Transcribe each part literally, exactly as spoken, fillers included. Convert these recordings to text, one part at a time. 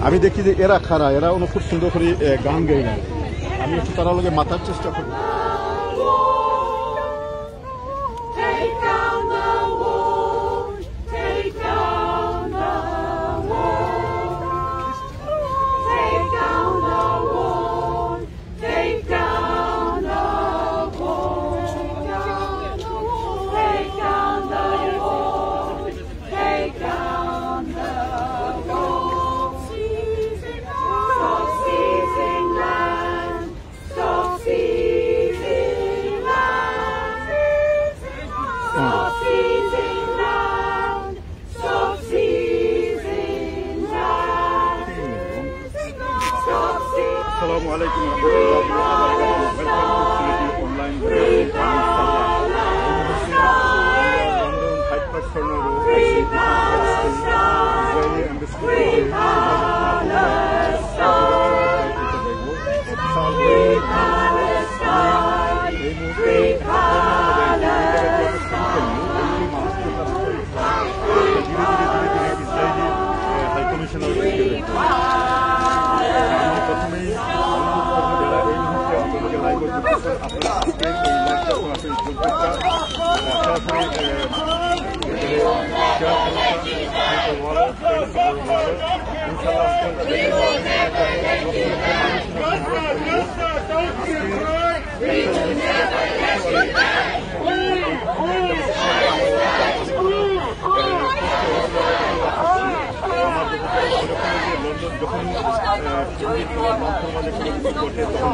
আমি দেখি যে এরা খাড়া, এরা অনেক খুব সুন্দর করে, এ, গান গাইরা। আমি একটু তারার লগে মাতার চেষ্টা করি। আসসালামু আলাইকুম ওয়া রাহমাতুল্লাহি ওয়া বারাকাতুহু। Welcome to Sylheti online video. আমি সালমান। এই মুহূর্তে আমরা লন্ডন হাইড পার্ক কর্নারো আছি। ইসরায়েলি অ্যাম্বাসিডর লন্ডন যখন, আহ, লন্ডন সমাজে কোনো কিছু ঘটে, তখন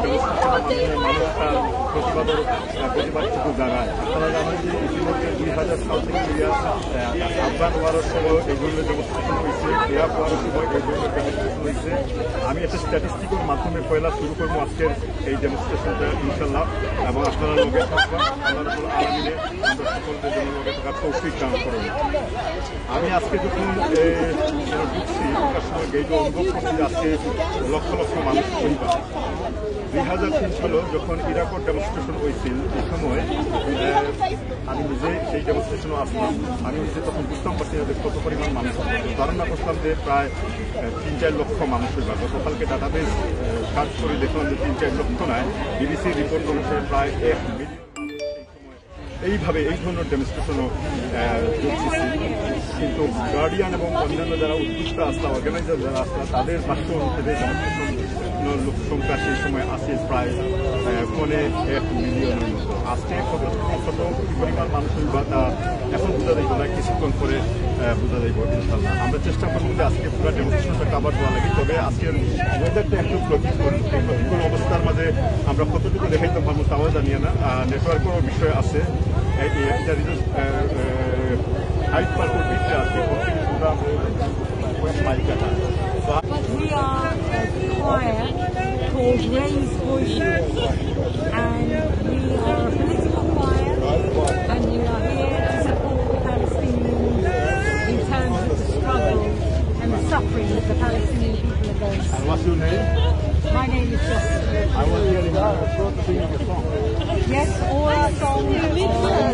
মানুষ তার প্রতিবাদ, আহ, প্রতিবাদটুকু জানায়। আপনারা জানেন যে ইতিমধ্যে দুই হাজার সাল থেকে, আহ, আফগান ওয়ারের সময় এই ধরনের ডেমনস্ট্রেশন হয়েছে, ইরাক ওয়ারের সময় এই ধরনের ডেমনস্ট্রেশন হয়েছে। আমি একটা স্ট্যাটিস্টিকের মাধ্যমে পয়লা শুরু করবো আজকের এই ডেমনস্ট্রেশনটা ইনশাল্লাহ, এবং আপনারা লগে থাকবেন। আল্লাহ রাব্বুল আলামিনে আমরা সকলকে যেন লগে থাকার তৌফিক দান করেন। আমি আজকে যখন, এ, এখানে ঢুকছি, ঢুকার সময় গেইটে অনুভব করছি যে আজকে লক্ষ লক্ষ মানুষ হইবা। দুই হাজার তিন সালে যখন ইরাকর ডেমনস্ট্রেশন হয়েছিল, এই সময়, এ, আমি নিজে সেই ডেমনস্ট্রেশনে আসলাম। আমি নিজে তখন বুঝতাম পারছি না যে কত পরিমাণ মানুষ হবে। ধারণা করতাম যে প্রায়, এ, তিন চার লক্ষ মানুষ হইবা। গতকালকে ডাটাবেস, এ, সার্চ করে দেখলাম যে তিন চার লক্ষ নয়, বিবিসি রিপোর্ট অনুসারে প্রায় এক মিলিয়ন। এইভাবে এই ধরনের ডেমনস্ট্রেশনও, আহ, দেখতেছি। কিন্তু গার্ডিয়ান এবং অন্যান্য যারা উদ্যোক্তা আসলা, অর্গানাইজার যারা আসলা, তাদের ভাষ্য অনুসারে ডেমনস্ট্রেশন লোক সংখ্যা সেই সময় আছে প্রায়, আহ, পৌনে এক মিলিয়নের মতো। আজকে কত, কত পরিমাণ মানুষ হইবা তা এখন বোঝা যাইব না, কিছুক্ষণ পরে, আহ, বোঝা যাইব ইনশাল্লাহ। আমরা চেষ্টা করবো যে আজকে পুরো ডেমনস্ট্রেশনটা কভার দেওয়া লাগে, তবে আজকের ওয়েদারটা একটু প্রতিকূল, এই প্রতিকূল অবস্থার মাঝে আমরা কতটুকু দেখাইতে পারবো তাও জানি না। আহ, নেটওয়ার্কেরও বিষয় আছে। এই, এই একটা রিজন, আহ, আহ, হাইড পার্কের ভিতরে আছে, ওখান থেকে পুরা কয়েক মাইল কাটা। তো But we are a choir called Raise Voices, and we are a political choir, and we are here to support the Palestinians in terms of the struggle and the suffering that the Palestinian people are going through. And what's your name? My name is Jessica. I was hearing you singing a song. Yes, all our songs are in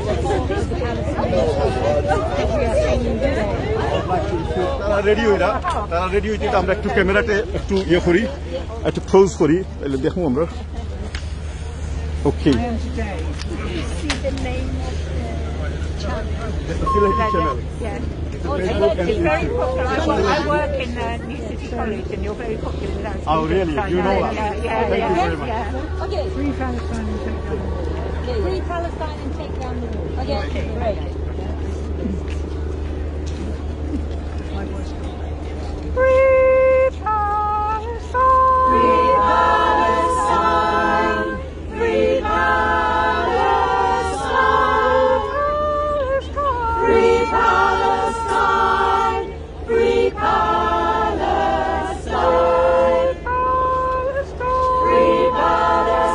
support of the Palestinian struggle that we are singing today. তারা রেডি হইরা, তারা রেডি হইতে আমরা একটু ক্যামেরাতে একটু ইয়ে করি, একটু ক্লোজ করি, তাহলে দেখবো আমরা। ওকে। I am today. You see the name of the channel? It's a Sylheti channel. Yeah. It's a Oh, Facebook and it's very YouTube. Popular. I work in uh, New City College, and you're very popular with that. Oh, really? You know that? Yeah, yeah, Thank you yeah, very much. Yeah. Okay. Free Palestine and take down the wall. Free Palestine and take down the wall. Okay, okay, great. My voice. Free Palestine! Free Palestine! Free Palestine! Free Palestine! Free Palestine! Free Palestine!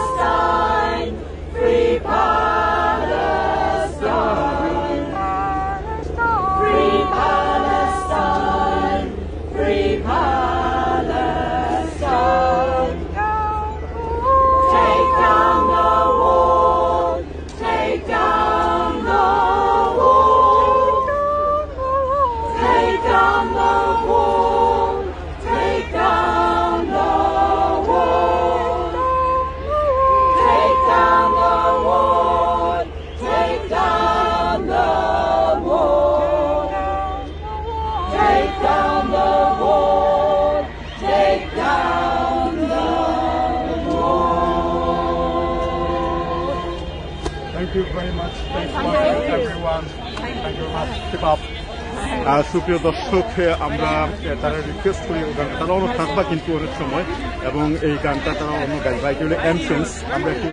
Free Palestine! Free Palestine! Free Palestine! Thank you very much. Thanks for watching, everyone. Thank you very much. Keep up. আহ, সুপ্রিয় দর্শক, আহ, আমরা, আহ, তারা রিকোয়েস্ট করি, ওখানে তারা অনেক থাকবা কিন্তু অনেক সময়, এবং এই গানটা তারা অন্য গাইবা, এটা হলো এন্ট্রেন্স। আমরা একটু